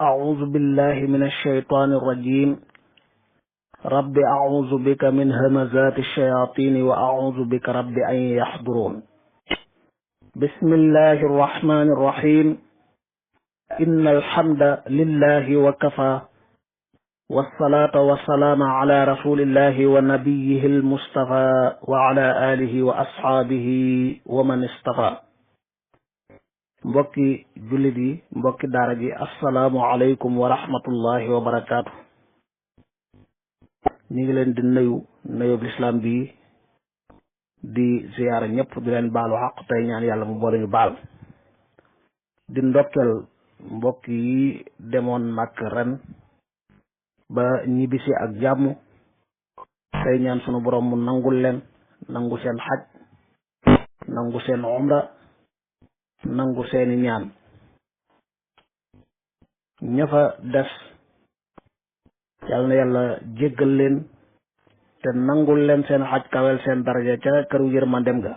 أعوذ بالله من الشيطان الرجيم رب أعوذ بك من همزات الشياطين وأعوذ بك رب أن يحضرون بسم الله الرحمن الرحيم إن الحمد لله وكفى والصلاة والسلام على رسول الله ونبيه المصطفى وعلى آله وأصحابه ومن اصطفى mbokki jullit yi mbokki daara ji assalaamu aleykum wa rahmatullahi wa barakaatu. ñu ngi leen di nuyub lislaam bi di ziyaara ñëpp di leen baalu xaq tey ñaan yàlla mu boole ñu baal di ndokkel mbokk yi demoon Makka ren ba ñibbisi ak jàmm tey ñaan sunu borom mu nangul leen nangu seen xaj nangu seen umra nangu seeni ñaan ña fa des yàlla na yàlla jéggal leen te nangul leen seen xaj kawel seen daraja ca këru yërmandem ga.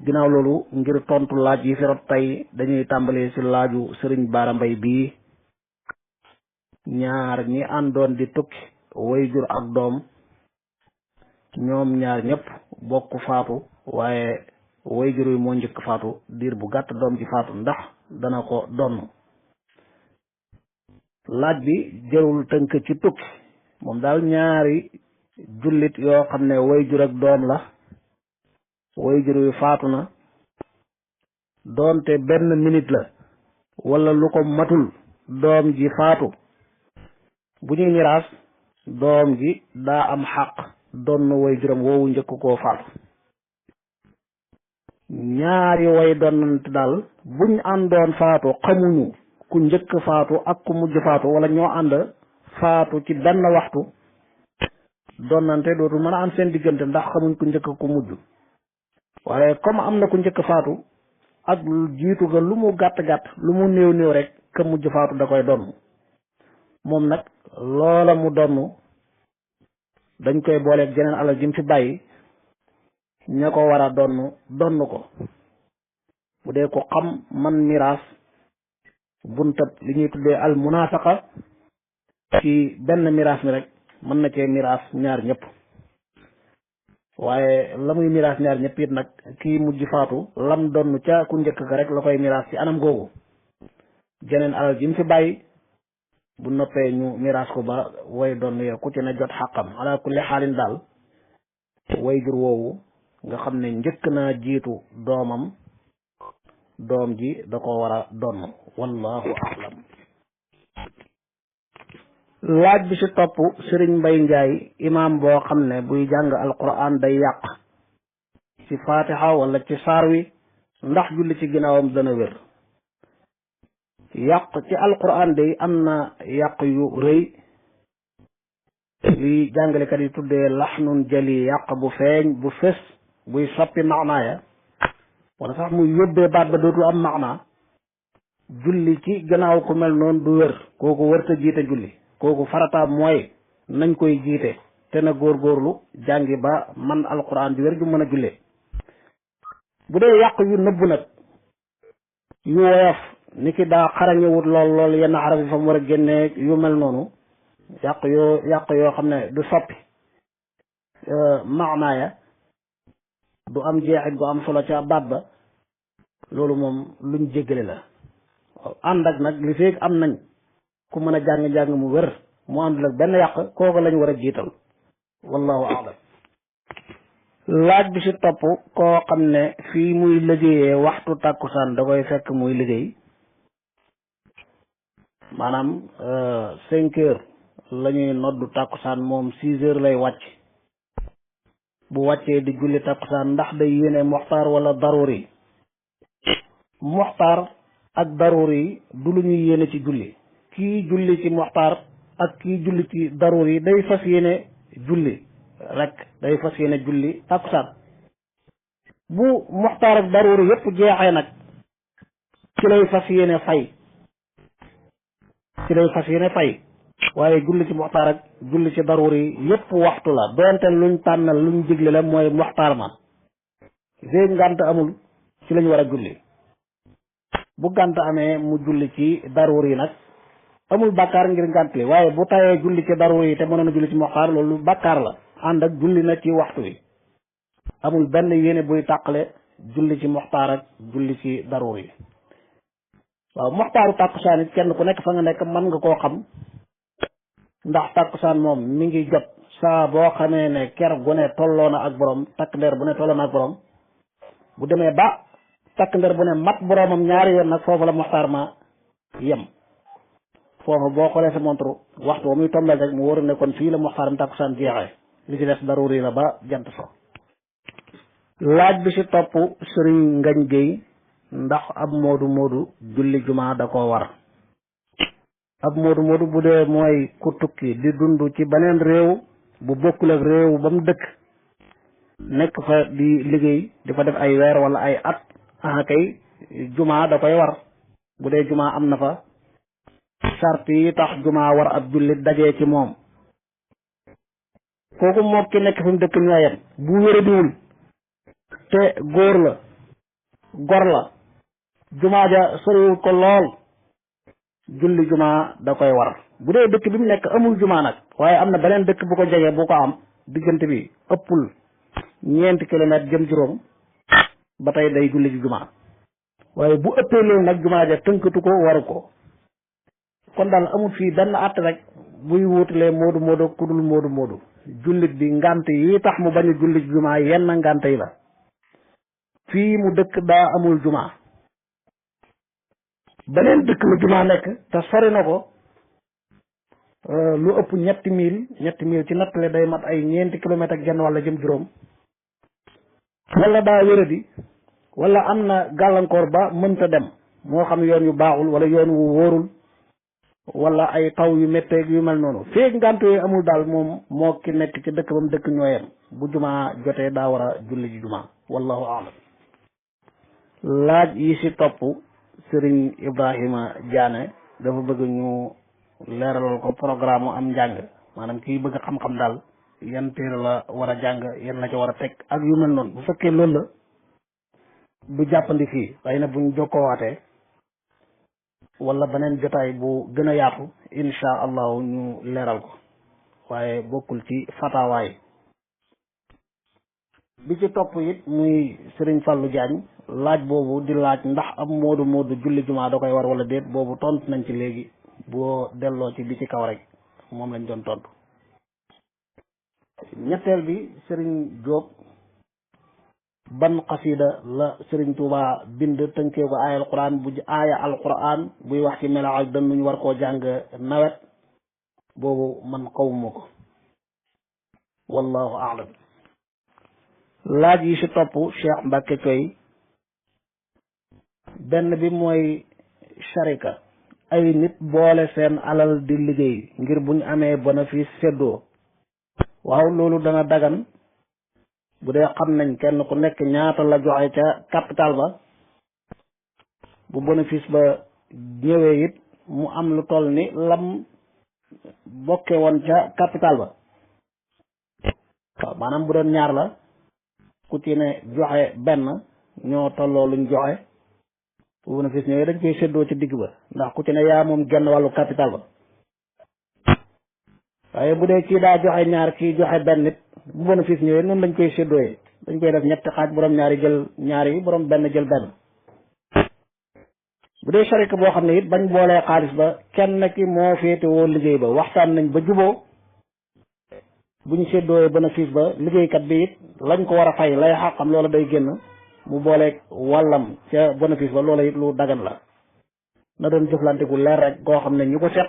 ginnaaw loolu ngir tontu laaj yi fi rot tey dañuy tàmbalee ci laaju sëriñ Baara Mbay bii ñaar ñi àndoon di tukki waajur ak doom ñoom ñaar ñëpp bokk faatu waaye waajur wi moo njëkk faatu diir bu gàtt doom ji faatu ndax dana ko donn. laaj bi jërul tënk ci tukki moom daal ñaari jullit yoo xam ne waajur ak doom la waajur wi faatu na doonte benn minute la wala lu ko matul doom ji faatu bu ñuy miraas doom ji daa am xaq donn waajuram woowu njëkk koo faatu. ñaari way donnante daal buñ àndoon faatu xamuñu ku njëkk faatu ak ku mujj faatu wala ñoo ànd faatu ci benn waxtu donnante dootu mën a am seen diggante ndax xamuñ ku njëkk ku mujj waaye comme am na ku njëkk faatu ak jiitu ga lu mu gàtt-gàtt lu mu néew néew rek ka mujj faatu da koy donn moom nag loola mu donn dañ koy booleeg jeneen alal jim fi bàyyi ña ko war a donn ko bu dee ko xam man miraas buntab li ñuy tuddee al munafaqa ci benn miraas mi rek mën na cee miraas ñaar ñëpp waaye la muy miraas ñaar ñëpp it nag kii mujj faatu lam donn ca ku njëkk ka rek la koy miraas ci anam googu jeneen alal ji mu fi bàyyi bu noppee ñu miraas ko ba way donn ya ku ci ne jot xàqam ala kulli xaalin daal way jur woowu nga xam ne njëkk naa jiitu doomam doom ji da ko war a donn wallahu a'lam. laaj bi ci topp sëriñ Mbay Njaay imaam boo xam ne buy jàng alquran day yàq ci fatiha wala ci saar wi ndax julli ci ginnaawam dana wér. yàq ci alquran day am na yàq yu rëy li jàngalekat yi tuddee laxnun jali yàq bu feeñ bu fés buy soppi maanaaya wala sax muy yóbbee baat ba dootul am maanaa julli ci gannaaw ku mel noonu du wér kooku wërta jiite julli kooku farataam mooy nañ koy jiite te na góorgóorlu jàngi ba man alquran di wér ju mën a jullee. bu dee yàq yu nëbb nag yu woyof ni ki daa xarañewut lool yenn xaraf yi fa mu war a génnee yu mel noonu yàq yoo xam ne du soppi maanaaya du am jeexit gu am solo ca baat ba loolu moom luñ jéggale la ànd ak nag li feeg am nañ ku mën a jàng-jàng mu wér mu àndul ak benn yàq kooku lañ war a jiital wallahu a'lam. laaj bi ci topp koo xam ne fii muy liggéeyee waxtu tàkkusaan da koy fekk muy liggéey maanaam 5 heures la ñuy noddu tàkkusaan moom 6 heures lay wàcc bu wàccee di julli takkusaan ndax day yéene moxtaar wala daruri. moxtaar ak daruri du lu ñuy yéene ci julli kii julli ci moxtaar ak kii julli ci daruri day fas yéene julli rek day fas yéene julli takkusaan bu moxtaar ak daruri yépp jeexee nag ci lay fas yéene fay waaye julli ci muxtaar ak julli ci daruri yépp waxtu la doonte luñ tànnal luñ digle la mooy muxtaar ma feeg ngànt amul ci lañ war a julli bu gànt amee mu julli ci daruur yi nag amul bàkkaar ngir ngànt li waaye bu tayee julli ci daruur yi te mënoon a julli ci moxtaar loolu bàkkaar la ànd ak julli na ci waxtu wi amul benn yéene buy tàqale julli ci moxtaar ak julli ci daruur yi waaw moxtaaru tàkkusaan it kenn ku nekk fa nga nekk mën nga koo xam ndax tàkkusaan moom mi ngi jot saa boo xamee ne ker gu ne tolloo na ak borom takk ndeer bu ne tolloo na ak borom bu demee ba takk ndeer bu ne mat boromam ñaari yoon nag foofu la moxtaar ma yem foofu boo xoolee sa montre waxtu wa muy tombeel rek mu wóoru ne kon fii la moxtaaram tàkkusaan jeexee li ci des daruri la ba jant so laaj bi ci topp sëriñ Ngañ Géy ndax ab moodu julli jumaa da koo war ab moodu bu dee mooy ku tukki di dund ci beneen réew bu bokkul ak réew ba mu dëkk nekk fa di liggéey di fa def ay weer wala ay at kay jumaa da koy war bu dee jumaa am na fa sart yi tax jumaa war ab jullit dajee ci moom kooku moo ki nekk fi mu dëkk ñooyam bu wéradiwul te góor la gor la jumaa ja soriwul ko lool julli jumaa da koy war bu dee dëkk bi mu nekk amul jumaa nag waaye am na beneen dëkk bu ko jege bu ko am diggante bi ëppul 4 kilomètres jëm juróom ba tey day julli ci jumaa waaye bu ëppee loolu nag jumaa ja tënkatu ko waru ko kon daal amul fii benn àtt rek buy wuutalee moodu ku dul moodu jullit bi ngant yi tax mu bañ a julli ci jumaa yenn ngant yi la fii mu dëkk daa amul jumaa beneen dëkk la jumaa nekk te sori na ko lu ëpp 3 mille ci nattale day mat ay 4 kilomètres ak genn wala jëm juróom wala daa wéradi wala am na gàllankoor ba mënta dem moo xam yoon yu baaxul wala yoon wu wóorul wala ay taw yu métteeg yu mel noonu feeg ngant yooyu amul daal moom moo ki nekk ci dëkk ba mu dëkk ñooyam bu jumaa jotee daa war a julli ji jumaa wallahu aalam laaj yi ci topp sëriñ Ibrahima Diané dafa bëgg ñu leeralal ko programme mu am njàng maanaam kii bëgg xam-xam daal yan téere la war a jàng yan la ca war a teg ak yu mel noonu bu fekkee loolu la du jàppandi fii xëy na buñ jokkoowaatee wala beneen jotaay bu gën a yaatu insha allahu ñu leeral ko waaye bokkul ci fatawaay bi ci topp it muy Serigne Fallou Diagne laaj boobu di laaj ndax am moodu julli jumaa da koy war wala déet boobu tontu nañ ci léegi boo delloo ci bi ci kaw rek moom lañ doon tontu. ñetteel bi Serigne Diop ban xasida la Serigne Touba bind tënkee ko aaya alquran buy wax ci melaw ak dañu war koo jàng nawet boobu man xawuma ko wallahu a'lam. laaj yi ci topp Cheikh Mbacke Coy benn bi mooy sharika ay nit boole seen alal di liggéey ngir buñ amee bénéfice séddoo waaw loolu dana dagan bu dee xam nañ kenn ku nekk ñaata la joxe ca capital ba bu bénéfice ba ñëwee it mu am lu toll ni lam bokke woon ca capital ba waaw maanaam bu doon ñaar la ku ci ne joxe benn ñoo tolloo luñ joxe bu bénéfice ñëwee dañ koy séddoo ci digg ba ndax ku ci ne yaa moom genn wàllu capital ba waaye bu dee kii daa joxe ñaar kii joxe benn nit bu bénéfice ñëwee noonu lañ koy séddooyee dañ koy def ñetti xaaj borom ñaari jël ñaari borom benn jël benn. bu dee sharika boo xam ne it bañ boolee xaalis ba kenn ki moo féete woo liggéey ba waxtaan nañ ba juboo buñ séddooyee bénéfice ba liggéeykat bi it lañ ko war a fay lay xàqam loola day génn mu booleeg wàllam ca bénéfice ba loola it lu dagan la na doon jëflante gu leer rek goo xam ne ñu ko seq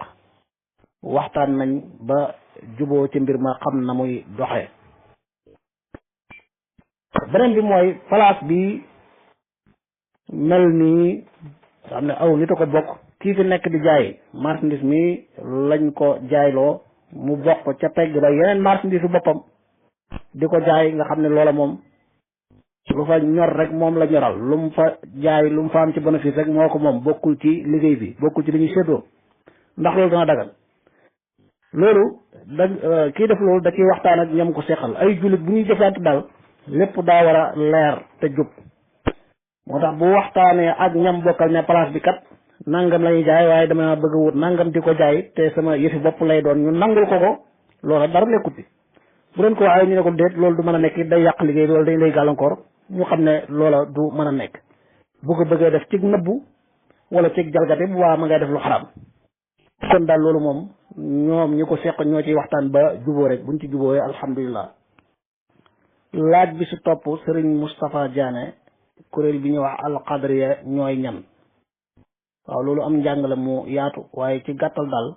waxtaan nañ ba juboo ci mbir ma xam na muy doxee. beneen bi mooy place bi mel nii xam ne aw nit a ko bokk kii fi nekk di jaay marchandise mi lañ ko jaayloo mu bokk ca pegg ba yeneen marchandise bu boppam di ko jaay nga xam ne loola moom lu fa ñor rek moom la ñoral lu mu fa jaay lu mu fa am ci bénéfice rek moo ko moom bokkul ci liggéey bi bokkul ci li ñuy séddoo ndax loolu dana dagal loolu da kii def loolu da ciy waxtaan ak ñam ko seqal ay jullit bu ñuy jëflante daal lépp daa war a leer te jub moo tax bu waxtaanee ak ñam bokkal ne place bi kat nangam la ñuy jaay waaye dama bëgg a wut nangam di ko jaay te sama yëfi bopp lay doon ñu nangul ko loola dara nekkut bi bu leen ko waxee ñu ne ko déet loolu du mën a nekk day yàq liggéey loolu dañ lay gàllankoor ñu xam ne loola du mën a nekk bu ko bëggee def cig nëbbu wala cig jalgate bu waa ma ngay def lu xaraam kon daal loolu moom ñoom ñi ko seq ñoo ciy waxtaan ba jubóo rek buñ ci jubóoyee alhamdulilah. laaj bi si topp Serigne Moustapha Diané kuréel bi ñuy wax alqadriya ñooy ñan. waaw loolu am njàng la mu yaatu waaye ci gàttal daal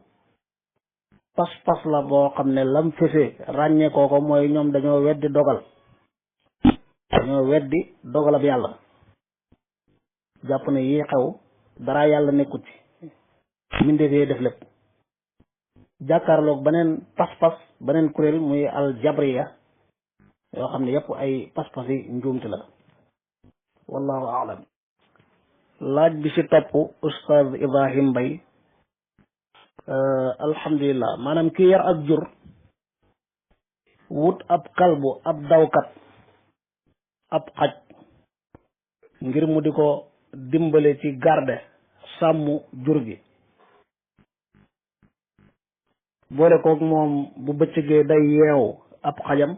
pas-pas la boo xam ne lam fësee ràññee kooko mooy ñoom dañoo weddi dogalab yàlla jàpp ne yii xew dara yàlla nekkut ci mbindeefee def lépp jàkkaarloog beneen pas-pas beneen kuréel muy al jabriya yoo xam ne yépp ay pas-pas yi njuumte la wallahu aalam. laaj bi ci topp Oustaz Ibrahim Mbaye alhamdulilah maanaam ki yar ak jur wut ab kalbu ab dawkat ab xaj ngir mu di ko dimbale ci garde sàmm jur gi boole koog moom bu bëccëgee day yeewu ab xajam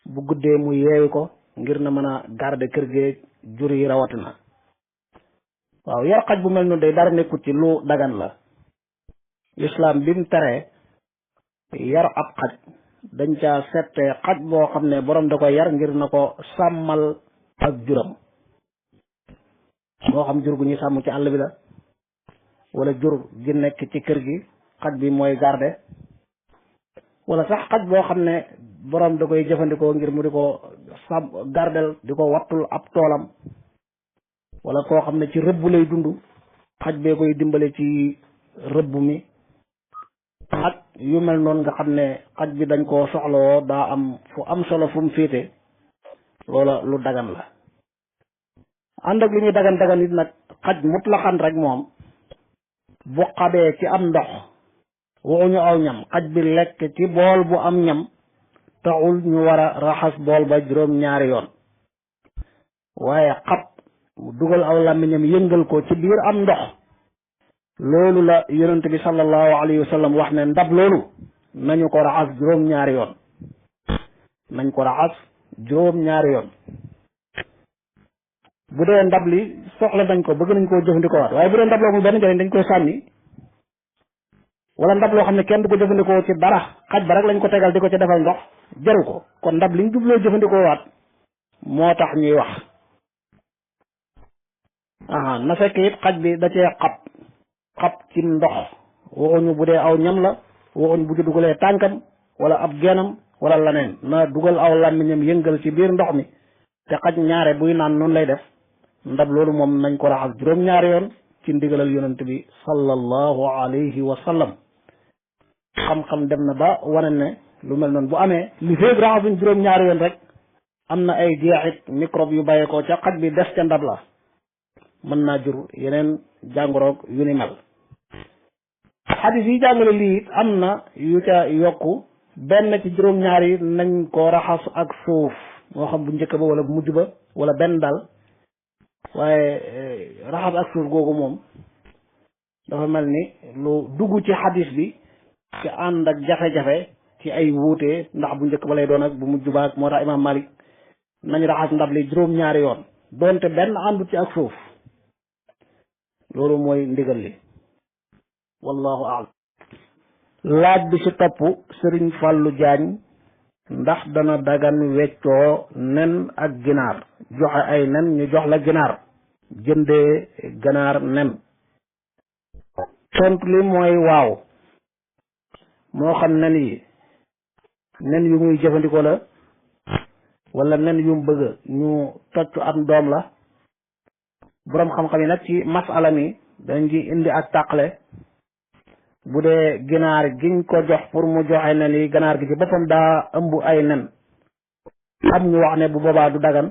bu guddee mu yeewi ko ngir na mën a garde kër gi jur yi rawatina. waaw yar xaj bu mel noonu day dara nekkut ci lu dagan la lislaam bi mu teree yar ab xaj dañ caa sette xaj boo xam ne borom da koy yar ngir na ko sàmmal ak juram moo xam jur gu ñuy sàmm ci àll bi la wala jur gi nekk ci kër gi xaj bi mooy garde wala sax xaj boo xam ne borom da koy jëfandikoo ngir mu di ko sàmm gardel di ko wattul ab toolam wala koo xam ne ci rëbb lay dund xaj bee koy dimbale ci rëbb mi ak yu mel noonu nga xam ne xaj bi dañ koo soxlawoo daa am fu am solo fu mu féete loola lu dagan la ànd ak li muy dagan it nag xaj mutlaxan rek moom bu xabee ci am ndox waxuñu aw ñam xaj bi lekk ci bool bu am ñam taxul ñu war a raxas bool ba juróom-ñaari yoon waaye xab dugal aw làmmiñam yëngal ko ci biir am ndox loolu la yonent bi sallallahu alayhi wa sallam wax ne ndab loolu nañu ko raxas juróom-ñaari yoon bu dee ndab li soxla nañ ko bëgg nañ koo jëfandikoo waat waaye bu dee ndab loo amul benn njëriñ dañ koy sànni wala ndab loo xam ne kenn du ko jëfandikoo ci dara xaj ba rek lañ ko tegal di ko ci defal ndox jaru ko kon ndab liñ jubloo jëfandikoo waat moo tax ñuy wax na fekk it xaj bi da cee xab ci ndox waxuñu bu dee aw ñam la waxuñu bu ci dugalee tànkam wala ab geenam wala leneen na dugal aw làmmiñam yëngal ci biir ndox mi te xaj ñaare buy naan noonu lay def ndab loolu moom nañ ko raxas juróom-ñaari yoon ci ndigalal yonent bi sallallahu alayhi wa sallam xam-xam dem na ba wane ne lu mel noonu bu amee li féeg raxasuñ juróom-ñaari yoon rek am na ay jeexit microbe yu bàyyeekoo ca xaj bi des ca ndab la mën naa jur yeneen jàngoroog yu ni mel xadis yi jàngale lii it am na yu ca yokku benn ci juróom-ñaar yi nañ ko raxas ak suuf moo xam bu njëkk ba wala bu mujj ba wala benn daal waaye raxas ak suuf googu moom dafa mel ni lu dugg ci xadis bi ci ànd ak jafe-jafe ci ay wuute ndax bu njëkk ba lay doon ak bu mujj ba ak moo tax imaam Malik nañ raxas ndab li juróom-ñaari yoon doonte benn àndut ci ak suuf loolu mooy ndigal li wallahu a'lam. laaj bi ci topp Sëriñ Fàllu Jaañ ndax dana dagan weccoo nen ak ginaar joxe ay nen ñu jox la ginaar jëndee ganaar nen tontu li mooy waaw moo xam nen yu muy jëfandikoo la wala nen yu mu bëgg ñu tocc am doom la boroom xam-xam yi nag ci masala mi dañ ci indi ak tàqale bu dee ginaar giñ ko jox pour mu joxe nen yi ganaar gi ci boppam daa ëmb ay nen am ñu wax ne bu boobaa du dagan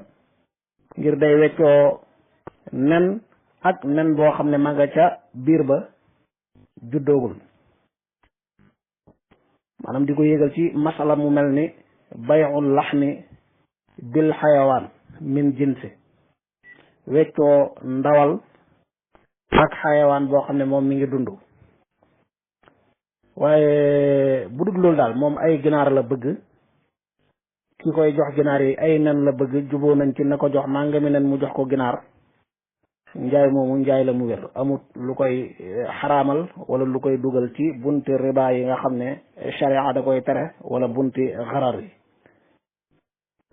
ngir day weccoo nen ak nen boo xam ne ma nga ca biir ba juddoogul maanaam di ko yégal ci masala mu mel ni bay'ul laxmi bil xayawaan min jinsi weccoo ndawal ak xayawaan boo xam ne moom mi ngi dund. waaye bu dul loolu daal moom ay ginaar la bëgg, ki koy jox ginaar yi ay nen la bëgg, juboo nañ ci na ko jox nangami nen mu jox ko ginaar, njaay moomu njaay la mu wér, amut lu koy xaraamal wala lu koy dugal ci bunti riba yi nga xam ne sharia da koy tere wala bunti xarar yi.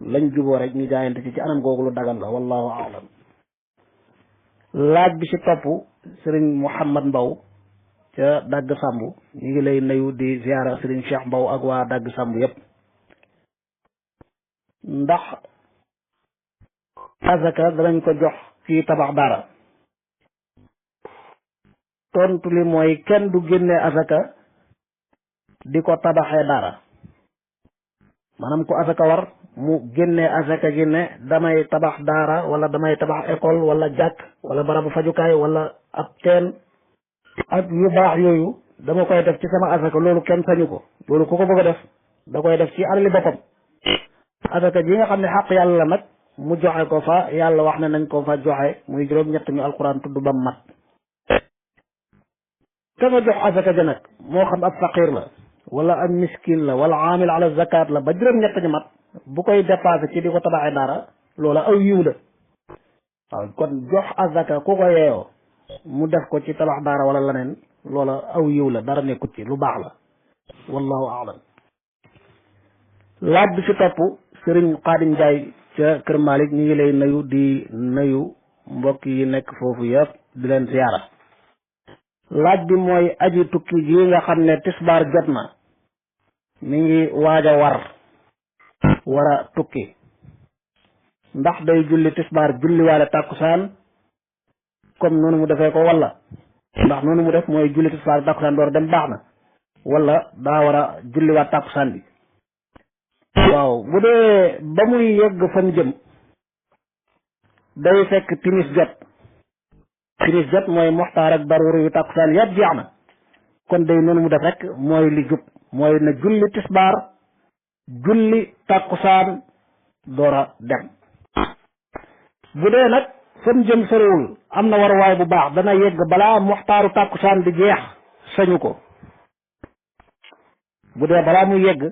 lañ juboo rek ñu jaayante ci anam googu lu dagan la, wallahu aalam. laaj bi ci topp sëriñ Mouhamad Mbaw ca Dagg Samb, ñu ngi lay nuyu di ziara sëriñ Cheikh Mbaw ak waa Dagg Samb yépp. ndax azaka danañ ko jox ci tabax dara? tontu li mooy kenn du génne azaka di ko tabaxee dara. maanaam ko azaka war mu génne azaka gi ne damay tabax daara wala damay tabax école wala jàkk wala barabu fajukaay wala ab teen ak yu baax yooyu dama koy def ci sama azaka, loolu kenn sañu ko. loolu ku ko bëgg a def da koy def ci alali boppam. azaka ji nga xam ne xaq yàlla la nag mu joxe ko fa yàlla wax ne nañ ko fa joxe, muy juróom-ñett ñu alquran tudd ba mat. ka nga jox azaka ja nag moo xam ab faqir la wala ab miskin la wala amil ala zakat la ba juróom-ñett ñu mat, bu koy dépassé ci di ko tabaxee dara loola aw yiw la. waaw kon jox azaka ku ko yeeyoo mu def ko ci tabax daara wala leneen, loola aw yiw la, dara nekkut ci, lu baax la, wallahu aalam. laaj bi ci topp sëriñ Xaadim Njaay ca Kër Malik, ñu ngi lay nuyu di nuyu mbokk yi nekk foofu yëpp di leen ziyaara. laaj bi mooy aji tukki ji nga xam ne tisbaar jot na, mi ngi waaj a war a tukki, ndax day julli tisbaar julliwaale tàkkusaan comme noonu mu defee ko, wala ndax noonu mu def mooy julli tisbaar tàkkusaan door dem baax na, wala daa war a julliwaat tàkkusaan bi? waaw bu dee ba muy yegg fa mu jëm day fekk timis jot mooy muxtaar ak daruri yu tàkkusaan yëpp jeex na, kon day noonu mu def rek mooy li jub, mooy na julli tisbaar julli tàkkusaan door a dem. bu dee nag fa mu jëm soriwul, am na waruwaay bu baax, dana yegg balaa muxtaaru tàkkusaan bi jeex, sañu ko. bu dee balaa muy yegg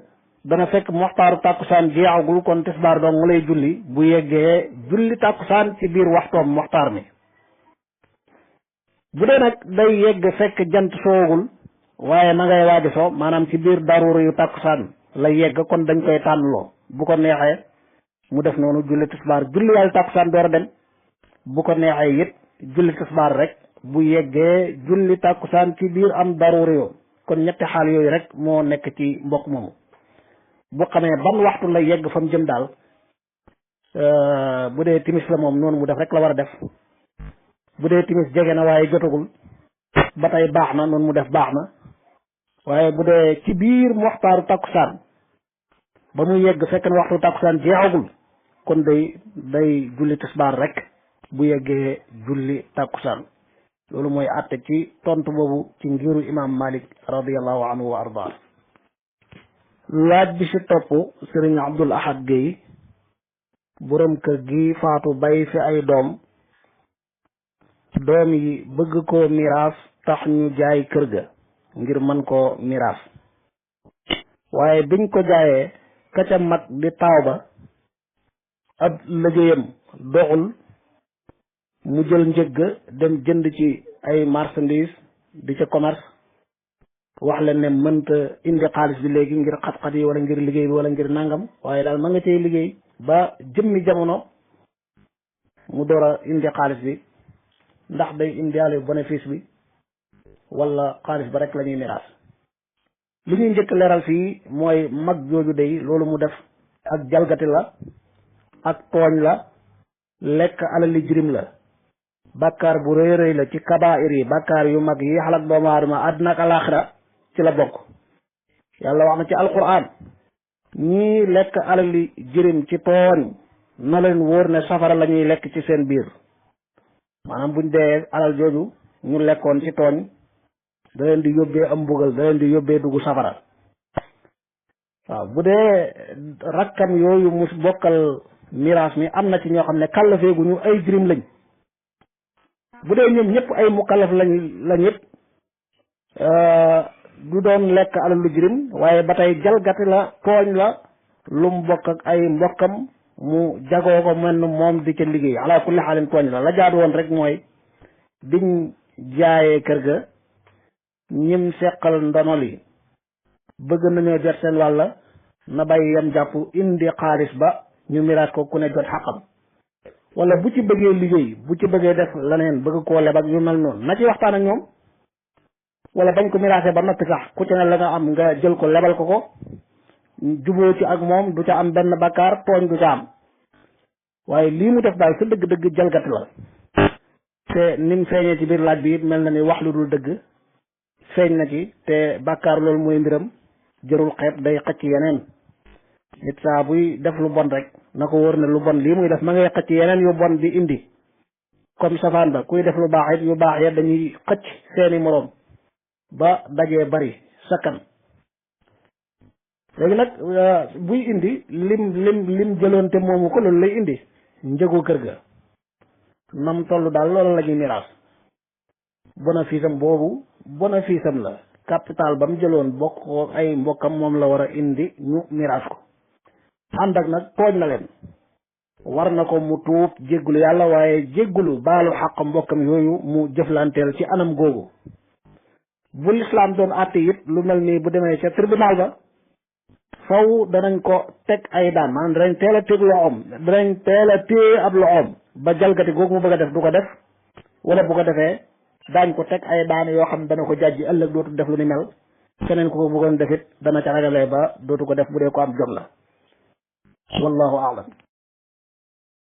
dana fekk muxtaaru tàkkusaan jeexagul, kon tisbaar doon mu lay julli, bu yeggee julli tàkkusaan ci biir waxtoom muxtaar mi. bu dee nag day yegg fekk jant soogul waaye na ngay waaja soo, maanaam ci biir daruri yu tàkkusaan la yegg, kon dañ koy tànnloo. bu ko neexee mu def noonu julli tisbaar julli waale tàkkusaan door a dem, bu ko neexee it julli tisbaar rek, bu yeggee julli tàkkusaan ci biir am daruri yoo. kon ñetti xaal yooyu rek moo nekk ci mbokk moomu. bu xamee ban waxtu la yegg fa mu jëm daal, bu dee timis la moom noonu mu def rek la war a def. bu dee timis jege na waaye jotagul ba tey baax na, noonu mu def baax na. waaye bu dee ci biir waxtaaru tàkkusaan ba muy yegg fekk na waxtu tàkkusaan jeexagul, kon day julli tisbaar rek, bu yeggee julli tàkkusaan. loolu mooy àtte ci tontu boobu ci ngiru imam Malik radiallahu anhu wa arda. laaj bi ci topp sëriñ Abdul Ahad Gueye, borom kër gi faatu bay fi ay doom yi bëgg koo miraas tax ñu jaay kër ga ngir mën koo miraas, waaye biñ ko jaayee ka ca mag di taaw ba ab liggéeyam doxul, mu jël njëgg dem jënd ci ay marchandise di ca commerce, wax leen ne mënta indi xaalis bi léegi ngir xat-xat yi wala ngir liggéey bi wala ngir nangam, waaye daal ma nga cay liggéey ba jëmmi jamono mu door a indi xaalis bi. ndax day indiwaale bénéfice bi wala xaalis ba rek la ñuy miraas? li ñuy njëkk leeral fii mooy mag jooju day loolu mu def ak jalgati la, ak tooñ la, lekk alali jirim la, bàkkaar bu rëy rëy la ci kabaa'ir yi, bàkkaar yu mag yi xalak doomu aadama àddina ak alaaxira ci la bokk. yàlla wax na ci alquran, ñii lekk alali jirim ci tooñ na leen wóor ne safara la ñuy lekk ci seen biir. maanaam buñ dee alal jooju ñu lekkoon ci tooñ da leen di yóbbee am mbugal, da leen di yóbbee dugg safara. waaw bu dee rakkam yooyu mu bokkal miraas mi am na ci ñoo xam ne kàllafeeguñu ay jirim lañ, bu dee ñoom ñëpp ay mukallaf lañ it du doon lekk alalu jirim waaye ba tey jalgati la tooñ la lu mu bokk ak ay mbokkam mu jagoo ko mel moom di ca liggéey ala kulli xaalin tooñ la jaadu woon rek mooy biñ jaayee kër ga ñim seqal ndono li bëgg nañoo jot seen wàlla na bàyyi yam jàpp indi xaalis ba ñu miraas ko ku ne jot xaqam wala bu ci bëggee liggéey bu ci bëggee def leneen bëgg koo leb ak yu mel noonu na ci waxtaan ak ñoom wala bañ ko miraasee ba noppi sax ku ci ne la nga am nga jël ko lebal ko juboo ci ak moom du ca am benn bakkaar tooñ du ca am waaye lii mu def daal sa dëgg-dëgg jalgati la te nim feeñee ci biir laaj bi it mel na ni wax lu dul dëgg feeñ na ci te bakkaar loolu mooy mbiram jërul xeeb day xëcc yeneen nit saa buy def lu bon rek na ko wóor ne lu bon lii muy def ma ngay xëcc yeneen yu bon di indi comme safaan ba kuy def lu baax it yu baax ya dañuy xëcc seeni moroom ba dajee bari sakkan léegi nag buy indi lim jëloon te moomu ko loolu lay indi njëgu kër ga nam toll daal loolu la ñuy miraas bénéfice am boobu bénéfice am la capital ba mu jëloon bokk ko ay mbokkam moom la war a indi ñu miraas ko ànd ak nag tooñ na leen war na ko mu tuub jéggulu yàlla waaye jéggulu baalu xaq mbokkam yooyu mu jëflanteel ci anam googu bu lislaam doon àtte it lu mel nii bu demee ca tribunal ba faw danañ ko teg ay daan maanaam danañ teel a teg loxoom danañ teel a téye ab loxoom ba jalgati googu mu bëgg a def du ko def wala bu ko defee daañ ko teg ay daan yoo xam dana ko jàjji ëllëg dootu def lu ni mel keneen ko bëggoon def it dana ca ragalee ba dootu ko def bu dee ko am jom la wallahu a'lam